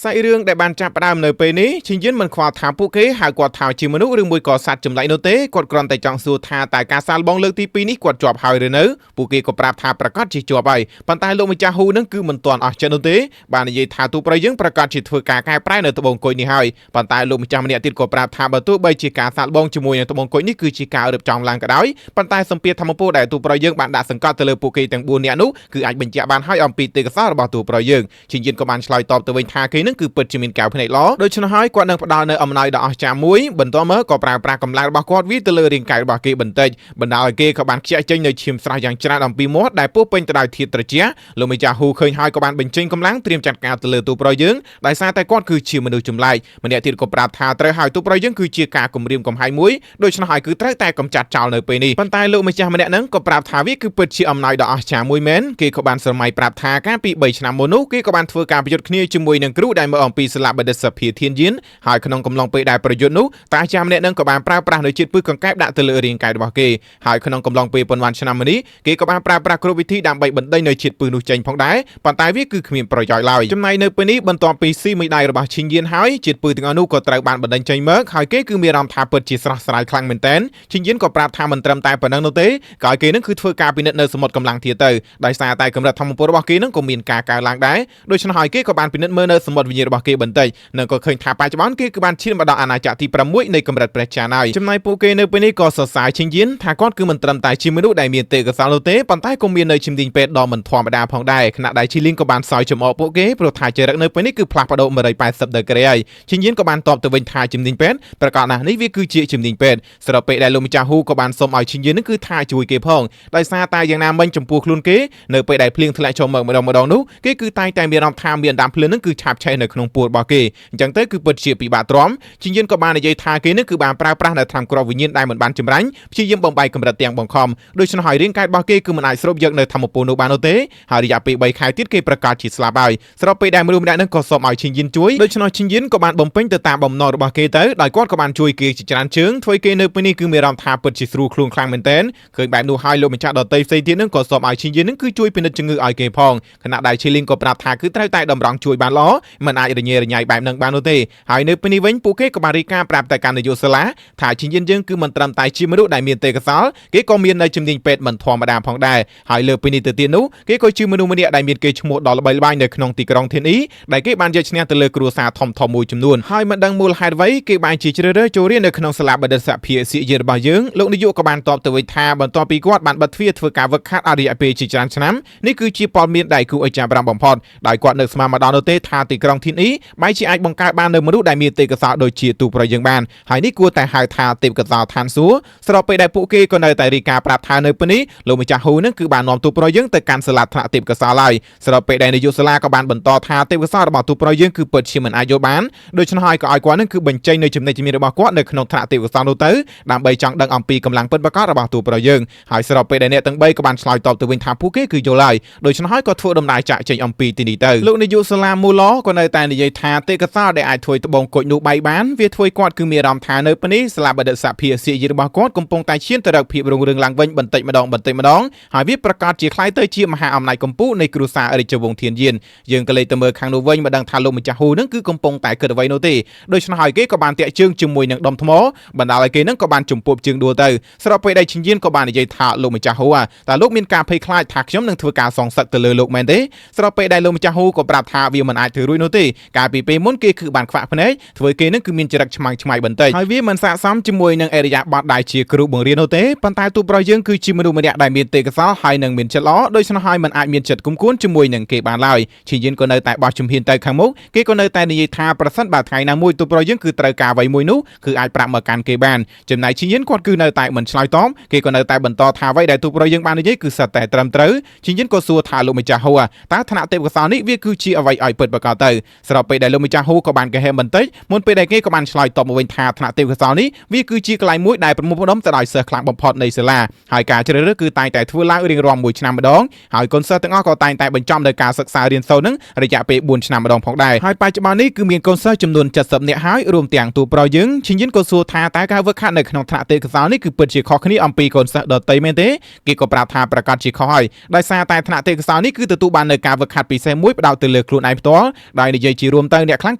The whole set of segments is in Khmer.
សាច់រឿងដែលបានចាប់ផ្ដើមនៅពេលនេះឈិញយិនមិនខ្វល់ថាពួកគេហៅគាត់ថាជាមនុស្សឬមួយក៏សត្វចម្លែកនោះទេគាត់គ្រាន់តែចង់សួរថាតើការសាកល្បងលើកទី2នេះគាត់ជាប់ហើយឬនៅពួកគេក៏ប្រាប់ថាប្រកាសជាជាប់ហើយប៉ុន្តែលោកម្ចាស់ហ៊ូនឹងគឺមិនទាន់អស់ចិត្តនោះទេបាននិយាយថាទូប្រយើងប្រកាសជាធ្វើការកែប្រែនៅត្បូងគុជនេះហើយប៉ុន្តែលោកម្ចាស់ម្នាក់ទៀតក៏ប្រាប់ថាបើទោះបីជាការសាកល្បងជាមួយនឹងត្បូងគុជនេះគឺជាការរៀបចំឡើងក៏ដោយប៉ុន្តែសម្ពាធធម្មពលដែលទូប្រយើងបានដាក់សង្កត់ទៅលើពួកគេទាំង4នាក់នោះគឺអាចបញ្ជាក់បានហើយអំពីទេកសលរបស់ទូប្រយើង ឈិញយិនក៏បានឆ្លើយតបទៅវិញថាគេនឹងគឺពិតជាមានកែវភ្នែកល្អដូច្នោះហើយគាត់នឹងផ្ដល់នៅអំណោយដ៏អស្ចារ្យមួយបន្ទាប់មកក៏ប្រើប្រាស់កម្លាំងរបស់គាត់វាទៅលើរាងកាយរបស់គេបន្តិចបណ្ដាលឲ្យគេក៏បានខ្ជាក់ចេញនៅឈាមស្រស់យ៉ាងច្រើនអំពីមាត់ដែលពោះពេញទៅដោយធាតុត្រជាក់លោកម្ចាស់ហ៊ូឃើញហើយក៏បានបញ្ចេញកម្លាំងត្រៀមចាត់ការទៅលើទូប្រយើងដោយសារតែគាត់គឺជាមនុស្សចម្លែកម្នាក់ទៀតក៏ប្រាប់ថាត្រូវហើយទូប្រយើងគឺជាការគំរាមកំហែងមួយដូច្នោះហើយគឺត្រូវតែកម្ចាត់ចោលនៅពេលនេះប៉ុន្តែលោកម្ចាស់ម្នាក់ហ្នឹងក៏ប្រាប់ថាវាគឺពិតជាអំណោយដ៏អស្ចារ្យមួយមែនគេក៏បានស្រមៃប្រាប់ថាកាលពី3ឆ្នាំមុននោះគេក៏បានធ្វើការប្រយុទ្ធគ្នាជាមួយនឹងគ្រូដែលមកអំពីសាលាបណ្ឌិតសភាធានយានហើយក្នុងកំឡុងពេលដែលប្រយុទ្ធនោះតាចាស់ម្នាក់ហ្នឹងក៏បានប្រើប្រាស់នៅជាតិពឹសកង្កែបដាក់ទៅលើរាងកាយរបស់គេហើយក្នុងកំឡុងពេលប៉ុន្មានឆ្នាំមុននេះគេក៏បានប្រើប្រាស់គ្រប់វិធីដើម្បីបណ្ដេញនៅជាតិពឹសនោះចេញផងដែរប៉ុន្តែវាគឺគ្មានប្រយោជន៍ឡើយចំណែកនៅពេលនេះបន្ទាប់ពីស៊ីមួយដៃរបស់ឈិញយានហើយជាតិពឹសទាំងអស់នោះក៏ត្រូវបានបណ្ដេញចេញមកហើយគេគឺមានអារម្មណ៍ថាពិតជាស្រស់ស្រាយខ្លាំងមែនទែនឈិញយានក៏ប្រាប់ថាមិនត្រឹមតែប៉ុណ្ណឹងនោះទេក៏ឲ្យគេនឹងគឺធ្វើការពិនិត្យនៅសមុទ្រកម្លាំងធាទៅដោយសារតែកម្រិតធម្មពលរបស់គេនឹងក៏មានការកើនឡើងដែរដូច្នោះហើយគេក៏បានពិនិត្យមើលនៅសមុទ្រវិញ្ញាណរបស់គេបន្តិចនិងក៏ឃើញថាបច្ចុប្បន្នគេគឺបានឈានមកដល់អាណាចក្រទី6នៃកម្រិតព្រះច័ន្ទហើយចំណែកពួកគេនៅពេលនេះក៏សរសើរឈិញយានថាគាត់គឺមិនត្រឹមតែជាមនុស្សដែលមានទេពកោសល្យនោះទេប៉ុន្តែក៏មាននៅជំនាញពេទ្យដ៏មិនធម្មតាផងដែរខណៈដែលឈីលីងក៏បានសើចចំអកពួកគេព្រោះថាចរិតនៅពេលនេះគឺផ្លាស់ប្ដូរ180ដឺក្រេហើយឈិញយានក៏បានតបទៅវិញថាជំនាញពេទ្យប្រកបណាស់នេះវាគឺជាជំនាញពេទ្យស្របពេលដែលលោកម្ចាស់ហ៊ូក៏បានសុំឲ្យឈិញយាននឹងគឺថាជួយគេផងដោយសារតែយ៉ាងណាមិញចំពោះខ្លួនគេនៅពេលដែលភ្លៀងធ្លាក់ចូលមកម្ដងម្ដងនោះគេគឺតែងតែមានអារម្មណ៍ថាមានអណ្ដាមភ្លើងនឹងគឺឆាបឆេះនៅក្នុងពោះរបស់គេអញ្ចឹងទៅគឺពិតជាពិបាកទ្រាំឈិញយានក៏បាននិយាយថាគេនឹងគឺបានប្រើប្រាស់នៅថ្នាំគ្រាប់វិញ្ញាណដែលមិនបានចម្រាញ់ព្យាយាមបំបែកកម្រិតទាំងបង្ខំដូច្នោះហើយរាងកាយរបស់គេគឺមិនអាចស្រូបយកនៅធម្មពលនោះបាននោះទេហើយរយៈពេល3ខែទៀតគេប្រកាសជាស្លាប់ហើយស្របពេលដែលមនុស្សម្នាក់នឹងក៏សូមឲ្យឈិញយានជួយដូច្នោះឈិញយានក៏បានបំពេញទៅតាមបំណងរបស់គេទៅដោយគាត់ក៏បានជួយគេជាច្រើនជើងធ្វើគេនៅពេលនេះគឺមានអារម្មណ៍ថាពិតជាស្រួលខ្លួនខ្លាំងមែនទែនឃើញបែបនោះហើយលោកម្ចាស់ដតីផ្សេងទៀតនឹងក៏សូមឲ្យឈិញយាននឹងគឺជួយពិនិត្យជំងឺឲ្យគេផងខណៈដែលឈីលីងក៏ប្រាប់ថាគឺត្រូវតែតម្រង់ជួយបានល្អមិនអាចរញ៉េរញ៉ៃបែបនឹងបាននោះទេហើយនៅពេលនេះវិញពួកគេក៏បានរាយការណ៍ប្រាប់តែកាន់នាយកសាលាថាឈិញយានយើងគឺមិនត្រឹមតែជាមនុស្សដែលមានទេពកោសល្យគេក៏មាននៅជំនាញពេទ្យមិនធម្មតាផងដែរហើយលើពីនេះទៅទៀតនោះគេក៏ជាមនុស្សម្នាក់ដែលមានកេរ្តិ៍ឈ្មោះដ៏ល្បីល្បាញនៅក្នុងទីក្រុងធានីដែលគេបានយកឈ្នះទៅលើគ្រួសារធំៗមួយចំនួនហើយមិនដឹងមូលហេតុអ្វីគេបានជាជ្រើសរើសចូលរៀននៅក្នុងសាលាបណ្ឌិតសភាសៀកយេរបស់យើងលោកនាយកក៏បានតបទៅវិញថាបន្ទាប់ពីគាត់បានបិទទ្វារធ្វើការវឹកហាត់អរិយៈពេលជាច្រើនឆ្នាំនេះគឺជាព័ត៌មានដែលគួរឲ្យចាប់អារម្មណ៍បំផុតដោយគាត់នឹកស្មានមកដល់នោះទេថាទីក្រុងធានីបែរជាអាចបង្កើតបាននៅមនុស្សដែលមានទេពកោសល្យដូចជាទូប្រយើងបានហើយនេះគួរតែហៅថាទេពកោសល្យឋានសួគ៌ស្របពេលដែលពួកគេក៏នៅតែរាយការណ៍ប្រាប់ថានៅពេលនេះលោកម្ចាស់ហ៊ូនឹងគឺបាននាំទូប្រយើងទៅកាន់សាលាថ្នាក់ទេពកោសល្យហើយស្របពេលដែលនាយកសាលាក៏បានបន្តថាទេពកោសល្យរបស់ទូប្រយើងគឺពិតជាមិនអាចយល់បានដូច្នោះហើយក៏ឲ្យគាត់នឹងគឺបញ្ចេញនៅចំណេះជំនាញរបស់គាត់នៅក្នុងថ្នាក់ទេពកោសល្យនោះទៅដើម្បីចង់ដឹងអំពីកម្លាំងពិតប្រាកដរបស់ទូប្រយើងហើយស្របពេលដែលអ្នកទាំង3ក៏បានឆ្លើយតបទៅវិញថាពួកគេគឺយល់ហើយដូច្នោះហើយក៏ធ្វើដំណើរចាក់ចេញអំពីទីនេះទៅលោកនាយកសាលាមូឡក៏នៅតែនិយាយថាទេពកោសល្យដែលអាចធ្វើត្បូងគុជនោះបែកបានវាធ្វើគាត់គឺមានអារម្មណ៍ថានៅពេលនេះសាលាបណ្ឌិតសភាសៀកយរបស់គាត់កំពុងតែឈានទៅរកភាពរុងរឿងឡើងវិញបន្តិចម្ដងបន្តិចម្ដងហើយវាប្រកាសជាคล้ายទៅជាមហាអំណាចកម្ពុជានៃគ្រួសាររាជវង្សធានយានយើងក៏លេចទៅមើលខាងនោះវិញមិនដឹងថាលោកម្ចាស់ហ៊ូនឹងគឺកំពុងតែគិតអ្វីនោះទេដូច្នោះហើយគេក៏បានតាក់ជើងជាមួយនឹងដុំថ្មបណ្ដាលឲ្យគេនឹងក៏បានជំពប់ជើងដួលទៅស្របពេលដែលឈិញយានក៏បាននិយាយថាលោកម្ចាស់ហ៊ូតើលោកមានការភ័យខ្លាចថាខ្ញុំនឹងធ្វើការសងសឹកទៅលើលោកមែនទេស្របពេលដែលលោកម្ចាស់ហ៊ូក៏ប្រាប់ថាវាមិនអាចធ្វើរួចនោះទេកាលពីពេលមុនគេគឺបានខ្វាក់ភ្នែកធ្វើគេនឹងគឺមានចរិតឆ្មាំងឆ្មៃបន្តិចហើយវាមិនស័ក្តិសមជាមួយនឹងអរិយាប័ត្រដែលជាគ្រូបង្រៀននោះទេប៉ុន្តែទូប្រុសយើងគឺជាមនុស្សម្នាក់ដែលមានទេពកោសល្យហើយនឹងមានចិត្តល្អដូច្នោះហើយមិនអាចមានចិត្តគុំគួនជាមួយនឹងគេបានឡើយឈិញយានក៏នៅតែបោះជំហានទៅខាងមុខគេក៏នៅតែនិយាយថាប្រសិនបើថ្ងៃណាមួយទូប្រុសយើងគឺត្រូវការអ្វីមួយនោះគឺអាចប្រាប់មកកាន់គេបានចំណែកឈិញយានគាត់គឺនៅតែមិនឆ្លើយតបគេក៏នៅតែបន្តថាអ្វីដែលទូប្រុសយើងបាននិយាយគឺសិតតែត្រឹមត្រូវឈិញយានក៏សួរថាលោកម្ចាស់ហ៊ូតើឋានៈទេពកោសល្យនេះវាគឺជាអ្វីឲ្យពិតប្រាកដទៅស្របពេលដែលលោកម្ចាស់ហ៊ូក៏បានកាហេបន្តិចមុនពេលដែលគេក៏បានឆ្លើយតបមកវិញថាឋានៈទេពកោសល្យនេះវាគឺជាកន្លែងមួយដែលប្រមូលផ្ដុំទៅដោយសិស្សខ្លាំងបំផុតនៃសាលាហើយការជ្រើសរើសគឺតែងតែធ្វើឡើងរៀងរាល់មួយឆ្នាំម្ដងហើយកូនសិស្សទាំងអស់ក៏តែងតែបញ្ចប់នៅការសិក្សារៀនសូត្រនឹងរយៈពេល4ឆ្នាំម្ដងផងដែរហើយបច្ចុប្បន្ននេះគឺមានកូនសិស្សចំនួន70នាក់ហើយរួមទាំងតួប្រុសយើងឈិញយិនក៏សួរថាតើការវឹកហាត់នៅក្នុងថ្នាក់ទេពកោសល្យនេះគឺពិតជាខុសគ្នាអំពីកូនសិស្សដទៃមែនទេគេក៏ប្រាប់ថាប្រកាសជាខុសហើយដោយសារតែថ្នាក់ទេពកោសល្យនេះគឺទទួលបាននៅការវឹកហាត់ពិសេសមួយផ្ដោតទៅលើខ្លួនឯងផ្ទាល់ដោយ ដោយនិយាយជារួមទៅអ្នកខ្លាំ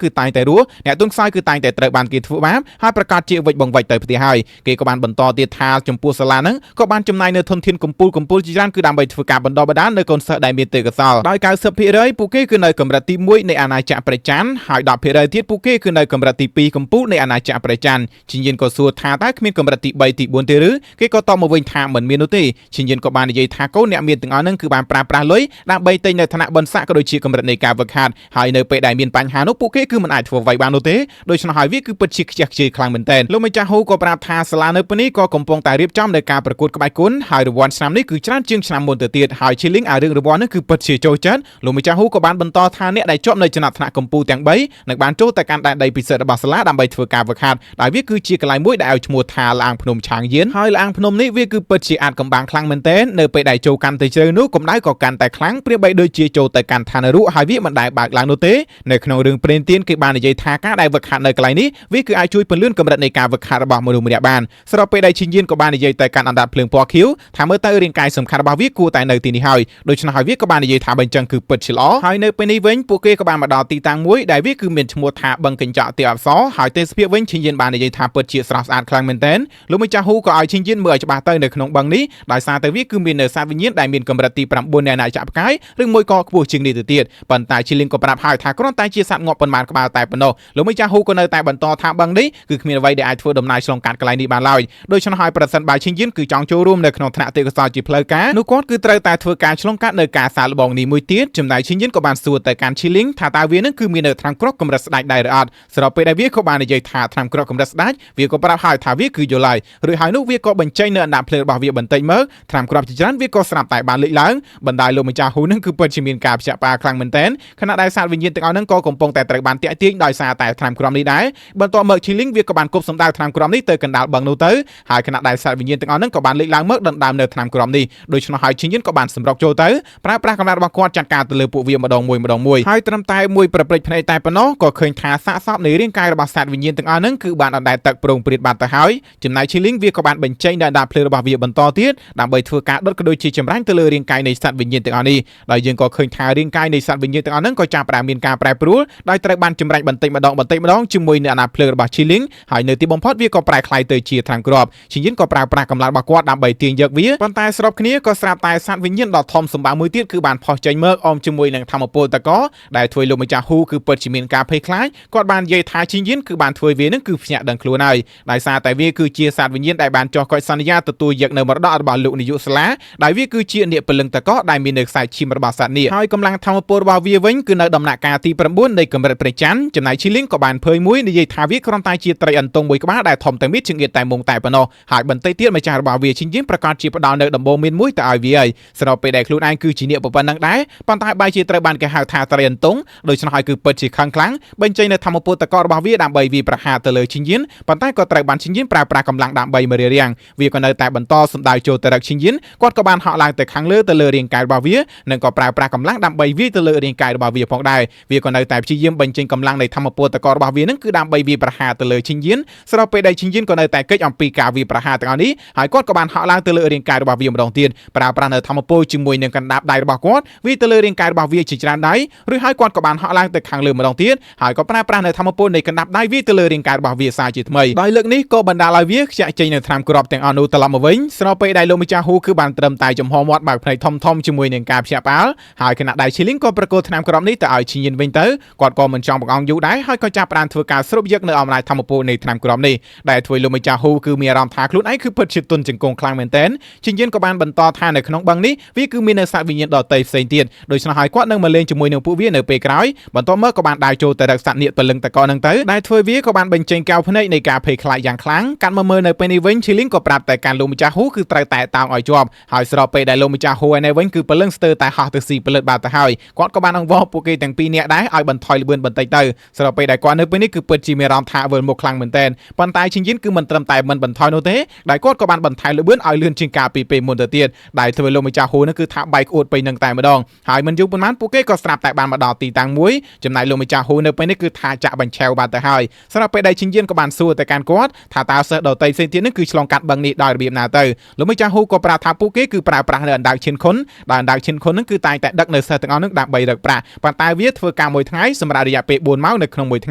ងគឺតែងតែរស់អ្នកទុនខ្សោយគឺតែងតែត្រូវបានគេធ្វើបាបហើយប្រកាសជាវិច្ចបង្វិចទៅផ្ទះហើយគេក៏បានបន្តទៀតថាចំពោះសាលាហ្នឹងក៏បានចំណាយនៅធនធានកម្ពូលកម្ពូលជាច្រើនគឺដើម្បីធ្វើការបណ្ដុះបណ្ដាលនៅកូនសិស្សដែលមានទេពកោសល្យដោយ90%ពួកគេគឺនៅកម្រិតទី1នៃអាណាចក្រព្រះច័ន្ទហើយ10%ទៀតពួកគេគឺនៅកម្រិតទី2កម្ពូលនៃអាណាចក្រព្រះច័ន្ទឈិញយិនក៏សួរថាតើគ្មានកម្រិតទី3ទី4ទេឬគេក៏តបមកវិញថាមិនមាននោះទេឈិញយិនក៏បាននិយាយថាកូនអ្នកមានទាំងអស់ហ្នឹងគឺបានប្រើប្រាស់លុយដើម្បីទិញនៅឋានៈបុណ្យស័ក្តិក៏ដូចជាកម្រិតនៃការវឹកហាត់ហើយនៅពេលដែលមានបញ្ហានោះពួកគេគឺមិនអាចធ្វើអ្វីបាននោះទេដូច្នោះហើយវាគឺពិតជាខ្ជះខ្ជាយខ្លាំងមែនទែនលោកម្ចាស់ហ៊ូក៏ប្រាប់ថាសាលានៅពេលនេះក៏កំពុងតែរៀបចំនៅការប្រកួតក្បាច់គុណហើយរង្វាន់ឆ្នាំនេះគឺច្រើនជាងឆ្នាំមុនទៅទៀតហើយឈីលីងអារឿងរង្វាន់នេះគឺពិតជាចូលចិត្តលោកម្ចាស់ហ៊ូក៏បានបន្តថាអ្នកដែលជាប់នៅចំណាត់ថ្នាក់កម្ពុជាទាំង3នឹងបានចូលទៅកាន់ដែនដីពិសេសរបស់សាលាដើម្បីធ្វើការវឹកហាត់ដែលវាគឺជាកន្លែងមួយដែលឲ្យឈ្មោះថាលាងភ្នំឆាងយានហើយលាងភ្នំនេះវាគឺពិតជាអាចកំបាំងខ្លាំងមែនទែននៅពេលដែលចូលកាន់តែជ្រៅនោះកម្ដៅក៏កាន់តែខ្លាំងប្រៀបបីដូចជាចូលទៅកាន់ឋាននរកហើយវាមិនដែលបើកឡើងនោះទេនៅក្នុងរឿងព្រេងទៀនគេបាននិយាយថាការដែលវឹកហាត់នៅកន្លែងនេះវាគឺអាចជួយពន្លឿនកម្រិតនៃការវឹកហាត់របស់មនុស្សម្នាក់បានស្របពេលដែលឈិញយានក៏បាននិយាយទៅកាន់អណ្ដាតភ្លើងពណ៌ខៀវថាមើលទៅរាងកាយសំខាន់របស់វាគួរតែនៅទីនេះហើយដូច្នោះហើយវាក៏បាននិយាយថាបើអញ្ចឹងគឺពិតជាល្អហើយនៅពេលនេះវិញពួកគេក៏បានមកដល់ទីតាំងមួយដែលវាគឺមានឈ្មោះថាបឹងកញ្ចក់ទីអប្សរហើយទេសភាពវិញឈិញយានបាននិយាយថាពិតជាស្រស់ស្អាតខ្លាំងមែនទែនលោកម្ចាស់ហ៊ូក៏ឲ្យឈិញយានមើលឲ្យច្បាស់ទៅនៅក្នុងបឹងនេះដោយសារតែវាគឺមាននៅសត្វវិញ្ញាណដែលមានកម្រិតទី9នៃអាណាចក្រផ្កាយឬមួយក៏ខ្ពស់ជាងនេះទៅទៀតប៉ុន្តែឈីលីងក៏ប្រាប់ហើយថាគ្រាន់តែជាសត្វងាប់ប៉ុន្មានក្បាលតែប៉ុណ្ណោះលោកម្ចាស់ហ៊ូក៏នៅតែបន្តថាបឹងនេះគឺគ្មានអ្វីដែលអាចធ្វើដំណើរឆ្លងកាត់កន្លែងនេះបានឡើយដូច្នោះហើយប្រសិនបើឈិញយានគឺចង់ចូលរួមនៅក្នុងថ្នាក់ទេពកោសល្យជាផ្លូវការនោះគាត់គឺត្រូវតែធ្វើការឆ្លងកាត់នៅការសាកល្បងនេះមួយទៀតចំណែកឈិញយានក៏បានសួរទៅកាន់ឈីលីងថាតើវានឹងគឺមាននៅថ្នាំក្រកកម្រិតស្ដាច់ដែរឬអត់ស្របពេលដែលវាក៏បាននិយាយថាថ្នាំក្រកកម្រិតស្ដាច់វាក៏ប្រាប់ហើយថាវាគឺយល់ហើយរួចហើយនោះវាក៏បញ្ចេញនៅអណ្ដាតភ្លើងរបស់វាបន្តិចមកថ្នាំក្រកជាច្រើនវាក៏ស្រាប់តែបានលេចឡើងបណ្ដាលលោកម្ចាស់ហ៊ូនឹងគឺពិតជាមានការភ្ញាក់ផ្អើលខ្លាំងមែនទែនខណៈដែលសត្វវិញ្ញាណទាំងអស់ហ្នឹងក៏កំពុងតែត្រូវបានតាក់ទាញដោយសារតែថ្នាំក្រមនេះដែរបន្ទាប់មកឈីលីងវាក៏បានគប់សម្ដៅថ្នាំក្រមនេះទៅកណ្ដាលបឹងនោះទៅហើយខណៈដែលសត្វវិញ្ញាណទាំងអស់ហ្នឹងក៏បានលេចឡើងមកដណ្ដើមនៅថ្នាំក្រមនេះដូច្នោះហើយឈីលីងក៏បានសម្រុកចូលទៅប្រើប្រាស់កម្លាំងរបស់គាត់ចាត់ការទៅលើពួកវាម្ដងមួយម្ដងមួយហើយត្រឹមតែមួយប្រព្រឹត្តភ្នែកតែប៉ុណ្ណោះក៏ឃើញថាសាកសពនៃរាងកាយរបស់សត្វវិញ្ញាណទាំងអស់ហ្នឹងគឺបានអណ្ដែតទឹកប្រងព្រាតបានទៅហើយចំណែកឈីលីងវាក៏បានបញ្ចេញនៅអណ្ដាតភ្លើងរបស់វាបន្តទៀតដើម្បីធ្វើការដុតក៏ដូចជាចម្រាញ់ទៅលើរាងកាយនៃសត្វវិញ្ញាណទាំងអស់នេះដោយយើងក៏ឃើញថារាងកាយនៃសត្វវិញ្ញាណទាំងអស់ហ្នឹងក៏ចាប់ផ្ដើមមានការប្រែប្រួលដោយត្រូវបានចម្រាញ់បន្តិចម្ដងបន្តិចម្ដងជាមួយនឹងអាណាភ្លើងរបស់ឈីលីងហើយនៅទីបំផុតវាក៏ប្រែក្លាយទៅជាថ្នាំគ្រាប់ឈីលីងក៏ប្រើប្រាស់កម្លាំងរបស់គាត់ដើម្បីទាញយកវាប៉ុន្តែស្របគ្នាក៏ស្រាប់តែសត្វវិញ្ញាណដ៏ធំសម្បើមមួយទៀតគឺបានផុសចេញមកអមជាមួយនឹងធម្មពលតកដែលធ្វើលោកម្ចាស់ហ៊ូគឺពិតជាមានការភ័យខ្លាចគាត់បាននិយាយថាឈីលីងគឺបានធ្វើវានឹងគឺភ្ញាក់ដឹងខ្លួនហើយដោយសារតែវាគឺជាសត្វវិញ្ញាណដែលបានចោះកិច្ចសន្យាទទួលយកនៅមរតករបស់លោកនាយកសាលាដែលវាគឺជានាគពលឹងតកដែលមាននៅខ្សែឈាមរបស់សត្វនេះហើយកម្លាំងធម្មពលរបស់វាវិញគឺនៅដំណាក់កាលទី9នៃកម្រិតព្រះច័ន្ទចំណែកឈីលីងក៏បានភើយមួយនិយាយថាវាគ្រាន់តែជាត្រីអន្ទង់មួយក្បាលដែលធំតែមីតជាងៀតតែមុងតែប៉ុណ្ណោះហើយបន្តិចទៀតម្ចាស់របស់វាឈីងយីប្រកាសជាផ្ដល់នៅដំបូងមានមួយទៅឲ្យវាហើយស្របពេលដែលខ្លួនឯងគឺជានាគប៉ុណ្ណឹងដែរប៉ុន្តែបែរជាត្រូវបានគេហៅថាត្រីអន្ទង់ដូច្នោះហើយគឺពិតជាខឹងខ្លាំងបញ្ចេញនៅធម្មពលតករបស់វាដើម្បីវាប្រហារទៅលើឈីងយីប៉ុន្តែក៏ត្រូវបានឈីងយីប្រើប្រាស់កម្លាំងដើម្បីមករារាំងវាក៏នៅតែបន្តសម្ដៅចូលទៅរកឈីងយីគាត់ក៏បានហក់ឡើងទៅខាងលើទៅលើរាងកាយរបស់វានិងក៏ប្រើប្រាស់កម្លាំងដើម្បីវាយទៅលើរាងកាយរបស់វាផងដែរវាក៏នៅតែព្យាយាមបញ្ចេញកម្លាំងនៃធម្មពលតករបស់វានឹងគឺដើម្បីវាប្រហារទៅលើឈិញយៀនស្របពេលដែលឈិញយៀនក៏នៅតែកិច្ចអំពីការវាប្រហារទាំងអស់នេះហើយគាត់ក៏បានហក់ឡើងទៅលើរាងកាយរបស់វាម្ដងទៀតប្រើប្រាស់នៅធម្មពលជាមួយនឹងកណ្ដាប់ដៃរបស់គាត់វាទៅលើរាងកាយរបស់វាជាច្រើនដៃឬហើយគាត់ក៏បានហក់ឡើងទៅខាងលើម្ដងទៀតហើយក៏ប្រើប្រាស់នៅធម្មពលនៃកណ្ដាប់ដៃវាទៅលើរាងកាយរបស់វាសារជាថ្មីដោយលើកនេះក៏បណ្ដាលឲ្យវាខ្ចាក់ចេញនៅថ្នាំគ្រាប់ទាំងអស់នោះត្រឡប់មកវិញស្របពេលដែលលោកម្ចាស់ហ៊ូគឺបានត្រឹមតែចំហមាត់បើកភ្នែកធំធំជាមួយនឹងការភ្ញាក់ផ្អើលហើយខណៈដែលឈីលីងក៏ប្រគល់ថ្នាំគ្រាប់នេះទៅឲ្យឈីញៀនវិញទៅគាត់ក៏មិនចង់បង្អង់យូរដែរហើយក៏ចាប់ផ្ដើមធ្វើការស្រូបយកនៅអំណាចធម្មពលនៃថ្នាំគ្រាប់នេះដែលធ្វើលោកម្ចាស់ហ៊ូគឺមានអារម្មណ៍ថាខ្លួនឯងគឺពិតជាទន់ជង្គង់ខ្លាំងមែនទែនឈីញៀនក៏បានបន្តថានៅក្នុងបឹងនេះវាគឺមាននៅសត្វវិញ្ញាណដទៃផ្សេងទៀតដូច្នោះហើយគាត់នឹងមកលេងជាមួយនឹងពួកវានៅពេលក្រោយបន្ទាប់មកក៏បានដើរចូលទៅរកសត្វនាគពលឹងតកនឹងទៅដែលធ្វើវាក៏បានបញ្ចេញកែវភ្នែកនៃការភ័យខ្លាចយ៉ាងខ្លាំងកាត់មកមើលនៅពេលនេះវិញឈីលីងក៏ប្រាប់តែការលោកម្ចាស់ហ៊ូគឺត្រូវតែតោងឲ្យជាប់ហើយស្របពេលដែលលោកម្ចាស់ហ៊ូឯនេះវិញគឺពលឹងស្ទើរតែហោះទៅស៊ីពលិតបាត់ទៅហើយគាត់ក៏បានអង្វរពួកគេទាំងពីរនាក់ដែរឲ្យបន្ថយល្បឿនបន្តិចទៅស្របពេលដែលគាត់នៅពេលនេះគឺពិតជាមានអារម្មណ៍ថាវិលមុខខ្លាំងមែនទែនប៉ុន្តែឈិងយិនគឺមិនត្រឹមតែមិនបន្ថយនោះទេដែលគាត់ក៏បានបន្ថែមល្បឿនឲ្យលឿនជាងកាលពីពេលមុនទៅទៀតដែលធ្វើលោកម្ចាស់ហ៊ូនោះគឺថាបែកក្អួតពេញនឹងតែម្ដងហើយមិនយូរប៉ុន្មានពួកគេក៏ស្រាប់តែបានមកដល់ទីតាំងមួយចំណែកលោកម្ចាស់ហ៊ូនៅពេលនេះគឺថាចាក់បញ្ឆេវបាត់ទៅហើយស្រាប់ពេលដែលឈិងយិនក៏បានសួរទៅកាន់គាត់ថាតើសិស្សដទៃផ្សេងទៀតនេះគឺឆ្លងកាត់បឹងនេះដោយរបៀបណាទៅលោកម្ចាស់ហ៊ូក៏ប្រាប់ថាពួកគេគឺប្រើប្រាស់នៅអណ្ដើកឈិនខុនដែលអណ្ដើកឈិនខុននឹងគឺតែងតែដឹកនៅសិស្សទាំងអស់នឹងដើម្បីរកប្រាក់ប៉ុន្តែវាធ្វើ ការមួយថ្ងៃសម្រាប់រយៈពេល4ម៉ោងនៅក្នុងមួយថ្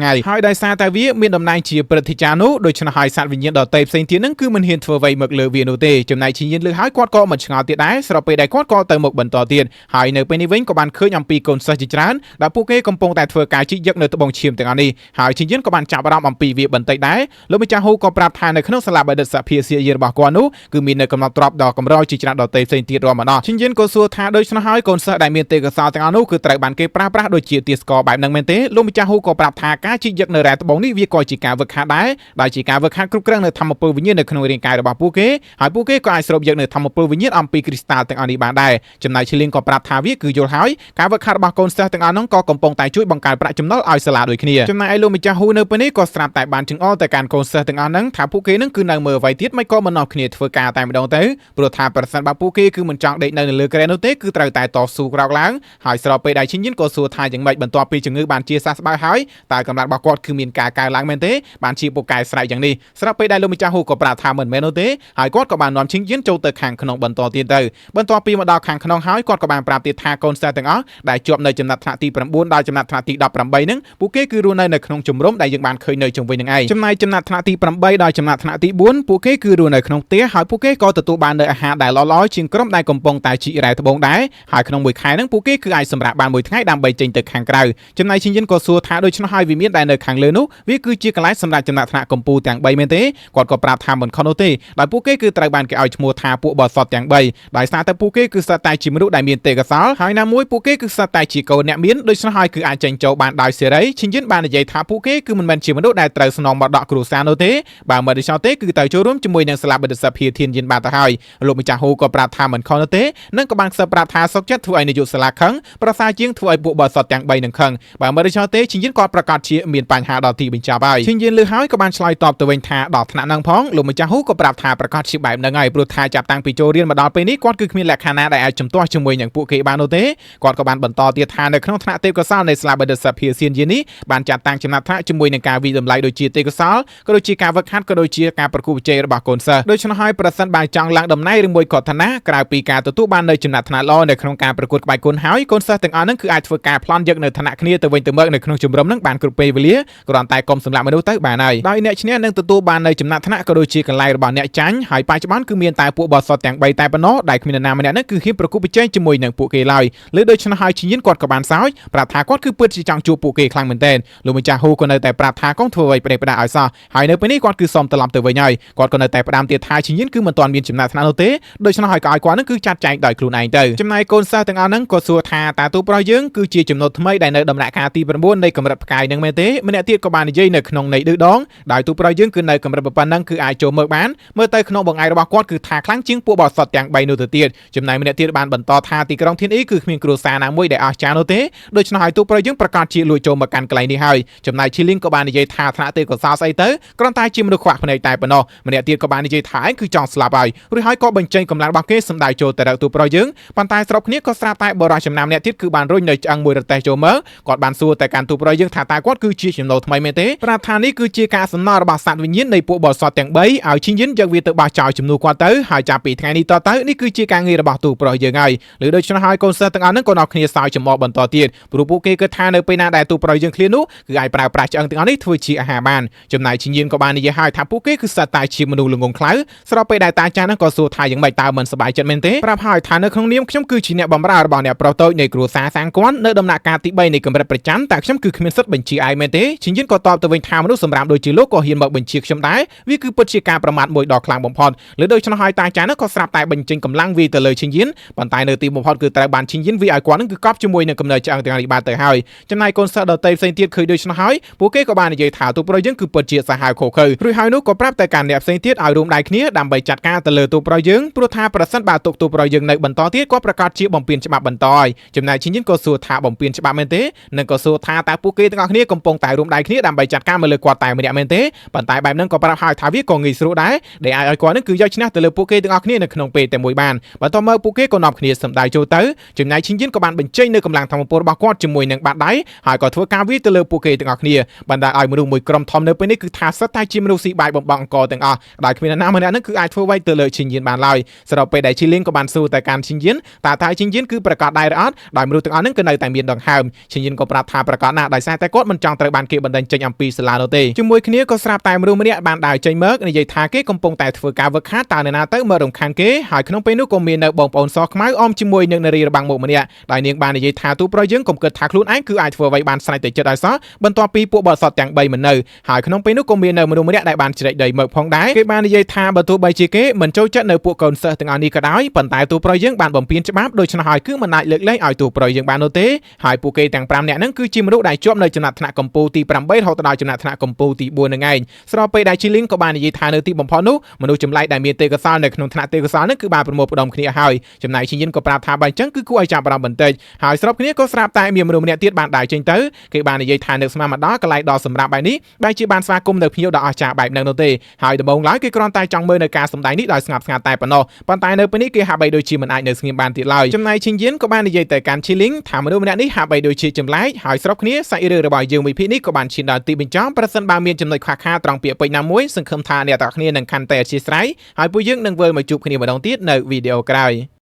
ងៃហើយដោយសារតែវាមានតំណែងជាព្រឹទ្ធាចារ្យនោះដូច្នេះហើយសត្វវិញ្ញាណដទៃផ្សេងទៀតនឹងគឺមិនហ៊ានធ្វើអ្វីមកលើវានោះទេចំណែកឈីញៀនលើហើយគាត់ក៏មិនឆ្ងល់ទៀតដែរស្របពេលដែលគាត់ក៏ទៅមុខបន្តទៀតហើយនៅពេលនេះវិញក៏បានឃើញអំពីកូនសិស្សជាច្រើនដែលពួកគេកំពុងតែធ្វើការជីកយកនៅត្បូងឈាមទាំងអស់នេះហើយឈីញៀនក៏បានចាប់អារម្មណ៍អំពីវាបន្តិចដែរលោកម្ចាស់ហ៊ូក៏ប្រាប់ថានៅក្នុងសាលាបណ្ឌិតសភាសៀយរបស់គាត់នោះគឺមាននៅកំណត់ទ្រព្យដ៏កម្រជាច្រើនដទៃផ្សេងទៀតរាប់មិនអស់ឈីញៀនក៏សួរថាដូច្នេះហើយកូនសិស្សដែលមានទេកោសល្យទាំងអស់នោះគឺត្រូវបានគេប្រើប្រាស់ដូចជាទាសករបែបហ្នឹងមែនទេលោកម្ចាស់ហ៊ូក៏ប្រាប់ថាការជីកយកនៅរ៉ែត្បូងនេះវាក៏ជាការវឹកហាត់ដែរដែលជាការវឹកហាត់គ្រប់គ្រងនៅធម្មពលវិញ្ញាណនៅក្នុងរាងកាយរបស់ពួកគេហើយពួកគេក៏អាចស្រូបយកនៅធម្មពលវិញ្ញាណអំពីគ្រីស្តាល់ទាំងអស់នេះបានដែរចំណែកឈីលីងក៏ប្រាប់ថាវាគឺយល់ហើយការវឹកហាត់របស់កូនសិស្សទាំងអស់នោះក៏កំពុងតែជួយបង្កើនប្រាក់ចំណូលឲ្យសាលាដូចគ្នាចំណែកឯលោកម្ចាស់ហ៊ូនៅពេលនេះក៏ស្រាប់តែបានចង្អុលទៅកាន់កូនសិស្សទាំងអស់ហ្នឹងថាពួកគេនឹងគឺនៅមើលអ្វីទៀតមិនក៏មិននាំគ្នាធ្វើការតែម្ដងទៅព្រោះថាប្រសិនបើពួកគេគឺមិនចង់ដេកនៅលើគ្រែនោះទេគឺត្រូវតែតស៊ូក្រោកឡើងហើយស្របពេលដែលឈីញៀនក៏សួរថាយ៉ាងម៉េចបន្ទាប់ពីជំងឺបានជាសះស្បើយហើយតើកម្លាំងរបស់គាត់គឺមានការកើនឡើងមែនទេបានជាពូកែស្រែកយ៉ាងនេះស្របពេលដែលលោកម្ចាស់ហ៊ូក៏ប្រាប់ថាមិនមែននោះទេហើយគាត់ក៏បាននាំឈីញៀនចូលទៅខាងក្នុងបន្តទៀតទៅបន្ទាប់ពីមកដល់ខាងក្នុងហើយគាត់ក៏បានប្រាប់ទៀតថាកូនសិស្សទាំងអស់ដែលជាប់នៅចំណាត់ថ្នាក់ទី9ដល់ចំណាត់ថ្នាក់ទី18ហ្នឹងពួកគេគឺរស់នៅនៅក្នុងជំរំដែលយើងបានឃើញនៅជុំវិញនឹងឯងចំណែកចំណាត់ថ្នាក់ទី8ដល់ចំណាត់ថ្នាក់ទី4ពួកគេគឺរស់នៅក្នុងផ្ទះហើយពួកគេក៏ទទួលបាននៅអាហារដែលល្អៗជាងក្រុមដែលកំពុងតែជីករ៉ែត្បូងដែរហើយក្នុងមួយខែហ្នឹងពួកគេគឺអាចសម្រាកបានមួយថ្ងៃដើម្បីចេញទៅខាងក្រៅចំណែកឈិញយិនក៏សួរថាដូច្នោះហើយវិមានដែលនៅខាងលើនោះវាគឺជាកន្លែងសម្រាប់ចំណាត់ថ្នាក់កម្ពុជាទាំង3មែនទេគាត់ក៏ប្រាប់ថាមិនខុសនោះទេដោយពួកគេគឺត្រូវបានគេឲ្យឈ្មោះថាពួកបសតទាំង3ដោយសារតែពួកគេគឺសុទ្ធតែជាមនុស្សដែលមានទេកោសលហើយណាមួយពួកគេគឺសុទ្ធតែជាកូនអ្នកមានដូច្នោះហើយគឺអាចចេញចូលបានដោយសេរីឈិញយិនបាននិយាយថាពួកគេគឺមិនមែនជាមនុស្សដែលត្រូវស្នងមកដកគ្រួសារនោះទេបើមិនដូច្នោះទេគឺត្រូវចូលរួមជាមួយនឹងសាលាបណ្ឌិតសភាធានយិនបានទៅហើយលោកម្ចាស់ហ៊ូក៏ប្រាប់ថាមិនខុសនោះទេនិងក៏បានខ្សឹបប្រាប់ថាសុកចិត្តធ្វើឲ្យនាយកសាលាខឹងប្រសើរជាងធ្វើឲ្យពួកបសតទាំង3នឹងខឹងបើមិនដូច្នោះទេឈិញយិនក៏ប្រកាសជាមានបញ្ហាដល់ទីបញ្ចប់ហើយឈិញយិនលឺហើយក៏បានឆ្លើយតបទៅវិញថាដល់ថ្នាក់ហ្នឹងផងលោកម្ចាស់ហ៊ូក៏ប្រាប់ថាប្រកាសជាបែបហ្នឹងហើយព្រោះថាចាប់តាំងពីចូលរៀនមកដល់ពេលនេះគាត់គឺគ្មានលក្ខខណ្ឌណាដែលអាចជំទាស់ជាមួយនឹងពួកគេបាននោះទេគាត់ក៏បានបន្តទៀតថានៅក្នុងថ្នាក់ទេពកោសលនៃសាលាបណ្ឌិតសភាសៀនយិននេះបានចាត់តាំងចំណាត់ថ្នាក់ជាមួយនឹងការវិតម្លៃដូចជាទេពកោសលក៏ដូចជាការវឹកហាត់ក៏ដូចជាការប្រកួតប្រជែងរបស់កូនសិស្សដូច្នោះហើយប្រសិនបើចង់ឡើងតំណែងឬមួយក៏ឋានៈក្រៅពីការទទួលបាននៅចំណាត់ថ្នាក់ល្អនៅក្នុងការប្រកួតក្បាច់គុណហើយកូនសិស្សទាំងអស់ហ្នឹងគឺអាចធ្វើការប្លន់យកនៅឋានៈគ្នាទៅវិញទៅមកនៅក្នុងជំរំហ្នឹងបានគ្រប់ពេលវេលាគ្រាន់តែកុំសម្លាប់មនុស្សទៅបានហើយដោយអ្នកឈ្នះនឹងទទួលបាននៅចំណាត់ថ្នាក់ក៏ដូចជាកន្លែងរបស់អ្នកចាញ់ហើយបច្ចុប្បន្នគឺមានតែពួកបសតទាំង3តែប៉ុណ្ណោះដែលគ្មាននរណាម្នាក់ហ្នឹងគឺហ៊ានប្រកួតប្រជែងជាមួយនឹងពួកគេឡើយឬដូច្នោះហើយឈីញៀនគាត់ក៏បានសើចប្រាប់ថាគាត់គឺពិតជាចង់ជួបពួកគេខ្លាំងមែនទែនលោកម្ចាស់ហ៊ូក៏នៅតែប្រាប់ថាកុំធ្វើអ្វីប្រេះផ្ដាឲ្យសោះហើយនៅពេលនេះគាត់គឺសុំត្រឡប់ទៅវិញហើយគាត់ក៏នៅតែផ្ដាំទៀតថាឈីញៀនគឺមិនទាន់មានចំណាត់ថ្នាក់នោះទេដូច្នោះហើយក៏ឲ្យគាត់នឹងគឺចាត់ចែងដោយខ្លួនឯងទៅចំណែកកូនសិស្សទាំងអស់ហ្នឹងក៏សួរថាតើទូប្រុសយើងគឺជាចំណុចថ្មីដែលនៅដំណាក់កាលទី9នៃកម្រិតផ្កាយនឹងមែនទេម្នាក់ទៀតក៏បាននិយាយនៅក្នុងន័យឌឺដងដោយទូប្រុសយើងគឺនៅកម្រិតប៉ុណ្ណឹងគឺអាចចូលមើលបានមើលទៅក្នុងបង្អែករបស់គាត់គឺថាខ្លាំងជាងពួកបសតទាំង3នោះទៅទៀតចំណែកម្នាក់ទៀតបានបន្តថាទីក្រុងធានអ៊ីគឺគ្មានគ្រួសារណាមួយដែលអស្ចារ្យនោះទេដូច្នោះហើយទូប្រុសយើងប្រកាសជាលួចចូលមកកាន់កន្លែងនេះហើយចំណែកឈីលីងក៏បាននិយាយថាថ្នាក់ទេកោសលស្អីទៅគ្រាន់តែជាមនុស្សខ្វះភ្នែកតែប៉ុណ្ណោះម្នាក់ទៀតក៏បាននិយាយថាឯងគឺចង់ស្លាប់ហើយរួចហើយក៏បញ្ចេញកម្លាំងរបស់គេសម្ដៅចូលទៅរកទូប្រុសយើងប៉ុន្តែស្របគ្នាក៏ស្រាប់តែបរិះចំណាំអ្នកទៀតគឺបានរុញនៅឆ្អឹងមួយរទេះចូលមកគាត់បានសួរតែកាន់ទូប្រុសយើងថាតើគាត់គឺជាចំណូលថ្មីមែនទេប្រាប់ថានេះគឺជាការសំណល់របស់សត្វវិញ្ញាណនៃពួកបរិសុទ្ធទាំង3ឲ្យឈីងយិនយកវាទៅបោះចោលជំនួសគាត់ទៅហើយចាប់ពីថ្ងៃនេះតទៅនេះគឺជាការងាររបស់ទូប្រុសយើងហើយឬដូច្នោះហើយកូនសិស្សទាំងអស់ហ្នឹងក៏នាំគ្នាសើចចំអកបន្តទៀតព្រោះពួកគេគិតថានៅពេលណាដែលទូប្រុសយើងឃ្លាននោះគឺអាចប្រើប្រាស់ឆ្អឹងទាំងអស់នេះធ្វើជាអាហារបានចំណែកឈីងយិនក៏បាននិយាយហើយថាពួកគេគឺសត្វតែជាមនុស្សល្ងងខ្លៅស្របពេលដែលតាចាស់ហ្នឹងក៏សួរថាយ៉ាងម៉េចតើមិនសប្បាយចិត្តមែនទេប្រាប់ហើយថានៅក្នុងនាមខ្ញុំគឺជាអ្នកបម្រើរបស់អ្នកប្រុសតូចនៃគ្រួសារសាងគន់នៅដំណាក់កាលទី3នៃកម្រិតប្រចាំតែខ្ញុំគឺគ្មានសិទ្ធិបញ្ជាឯងមែនទេឈីងយិនក៏តបទៅវិញថាមនុស្សសម្រាប់ដូចជាលោកក៏ហ៊ានមកបញ្ជាខ្ញុំដែរវាគឺពិតជាការប្រមាថមួយដ៏ខ្លាំងបំផុតឬដូច្នោះហើយតាចាស់នោះក៏ស្រាប់តែបញ្ចេញកម្លាំងវាទៅលើឈីងយិនប៉ុន្តែនៅទីបំផុតគឺត្រូវបានឈីងយិនវាឲ្យគាត់នឹងគឺកប់ជាមួយនឹងកំណើតឆ្អឹងទាំងនេះបានទៅហើយចំណែកកូនសិស្សដទៃផ្សេងទៀតឃើញដូច្នោះហើយពួកគេក៏បាននិយាយថាទូប្រុសយើងគឺពិតជាសាហាវឃោឃៅរួចហើយនោះក៏ប្រាប់តែកាន់អ្នកផ្សេងទៀតឲ្យរួមដៃគ្នាដើម្បីចាត់ការទៅលើទូប្រុសយើងព្រោះថាប្រសិនបើទុកទូប្រុសយើងនៅបន្តទៀតក៏ប្រកាសជាបំពេញច្បាប់បន្តហើយចំណែកឈីងយិនក៏សួរថាបំពេញច្បាប់មែនទេនិងក៏សួរថាតើពួកគេទាំងអស់គ្នាកំពុងតែរួមដៃគ្នាដើម្បីចាត់ការមកលើគាត់តែម្នាក់មែនទេប៉ុន្តែបែបហ្នឹងក៏ប្រាប់ហើយថាវាក៏ងាយស្រួលដែរដែលអាចឲ្យគាត់នឹងគឺយកឈ្នះទៅលើពួកគេទាំងអស់គ្នានៅក្នុងពេលតែមួយបានបន្ទាប់មកពួកគេក៏នាំគ្នាសម្ដៅចូលទៅចំណែកឈីងយិនក៏បានបញ្ចេញនៅកម្លាំងធម្មពលរបស់គាត់ជាមួយនឹងបាតដៃហើយក៏ធ្វើការវាយទៅលើពួកគេទាំងអស់គ្នាបណ្ដាលឲ្យមនុស្សមួយក្រុមធំនៅពេលនេះគឺថាសិតតែជាមនុស្សស៊ីបាយបំបងអង្គទាំងអស់ដោយគ្មាននរណាម្នាក់នឹងគឺអាចធ្វើអ្វីទៅលើឈីងយិនបានឡើយស្របពេលដែលឈីលីងក៏បានសួរតែកាន់ឈីងយិនតើតើឈីងយិនគឺប្រកាសដែរឬអត់ដោយមនុស្សទាំងអស់នឹងគឺនៅតែមានដង្ហើម ឈិញយិនក៏ប្រាប់ថាប្រកាសណាស់ដោយសារតែគាត់មិនចង់ត្រូវបានគេបណ្តេញចេញអំពីសាលានោះទេជាមួយគ្នាក៏ស្រាប់តែមនុស្សម្នាក់បានដើរចេញមកនិយាយថាគេកំពុងតែធ្វើការវឹកហាត់តើអ្នកណាទៅមករំខានគេហើយក្នុងពេលនោះក៏មាននៅបងប្អូនសខ្មៅអមជាមួយនឹងនារីរបាំងមុខម្នាក់ដោយនាងបាននិយាយថាទូប្រុសយើងកុំគិតថាខ្លួនឯងគឺអាចធ្វើអ្វីបានស្រេចតែចិត្តឲ្យសោះបន្ទាប់ពីពួកបរិសុទ្ធទាំង3មិននៅហើយក្នុងពេលនោះក៏មាននៅមនុស្សម្នាក់ដែលបានជ្រែកដីមកផងដែរគេបាននិយាយថាបើទោះបីជាគេមិនចូលចិត្តនៅពួកកូនសិស្សទាំងអស់នេះក៏ដោយប៉ុន្តែទូប្រុសយើងបានបំពេញច្បាប់ដូច្នោះហើយគឺមិនអាចលើកលែងឲ្យទូប្រុសយើងបាននោះទេហើយពួកគេទាំង5នាក់ហ្នឹងគឺជាមនុស្សដែលជាប់នៅចំណាត់ថ្នាក់កម្ពូលទី8រហូតដល់ចំណាត់ថ្នាក់កម្ពូលទី4នឹងឯងស្របពេលដែលជីលីងក៏បាននិយាយថានៅទីបំផុតនោះមនុស្សចម្លែកដែលមានទេកុសលនៅក្នុងថ្នាក់ទេកុសលហ្នឹងគឺបានប្រមូលផ្ដុំគ្នាហើយចំណែកជីយិនក៏ប្រាប់ថាបើអញ្ចឹងគឺគួរឲ្យចាប់អារម្មណ៍បន្តិចហើយស្របគ្នាក៏ស្រាប់តែមានមនុស្សម្នាក់ទៀតបានដើរចេញទៅគេបាននិយាយថានឹកស្មានមកដល់កន្លែងដ៏សម្រាប់បែបនេះបែរជាបានស្វាគមន៍នៅភ្ញៀវដ៏អស្ចារ្យបែបហ្នឹងនោះទេហើយដំបូងឡើយគេគ្រាន់តែចង់មើលនៅការសម្ដែងនេះដោយស្ងប់ស្ងាត់តែប៉ុណ្ណោះប៉ុន្តែនៅពេលនេះគេហាក់បីដូចជាមិនអាចនៅស្ងៀមបានទៀតឡើយចំណែកឈិងយិនក៏បាននិយាយទៅកាន់ឈីលីងថាមនុស្សម្នាក់នេះហាក់បីដូចជាចម្លែកហើយស្របគ្នាសាច់រឿងរបស់យើងវិភាគនេះក៏បានឈានដល់ទីបញ្ចប់ប្រសិនបើមានចំណុចខ្វះខាតត្រង់ពាក្យពេចន៍ណាមួយសង្ឃឹមថាអ្នកទាំងអស់គ្នានឹងខន្តីអធ្យាស្រ័យហើយពួកយើងនឹងវិលមកជួបគ្នាម្ដងទៀតនៅវីដេអូក្រោយ។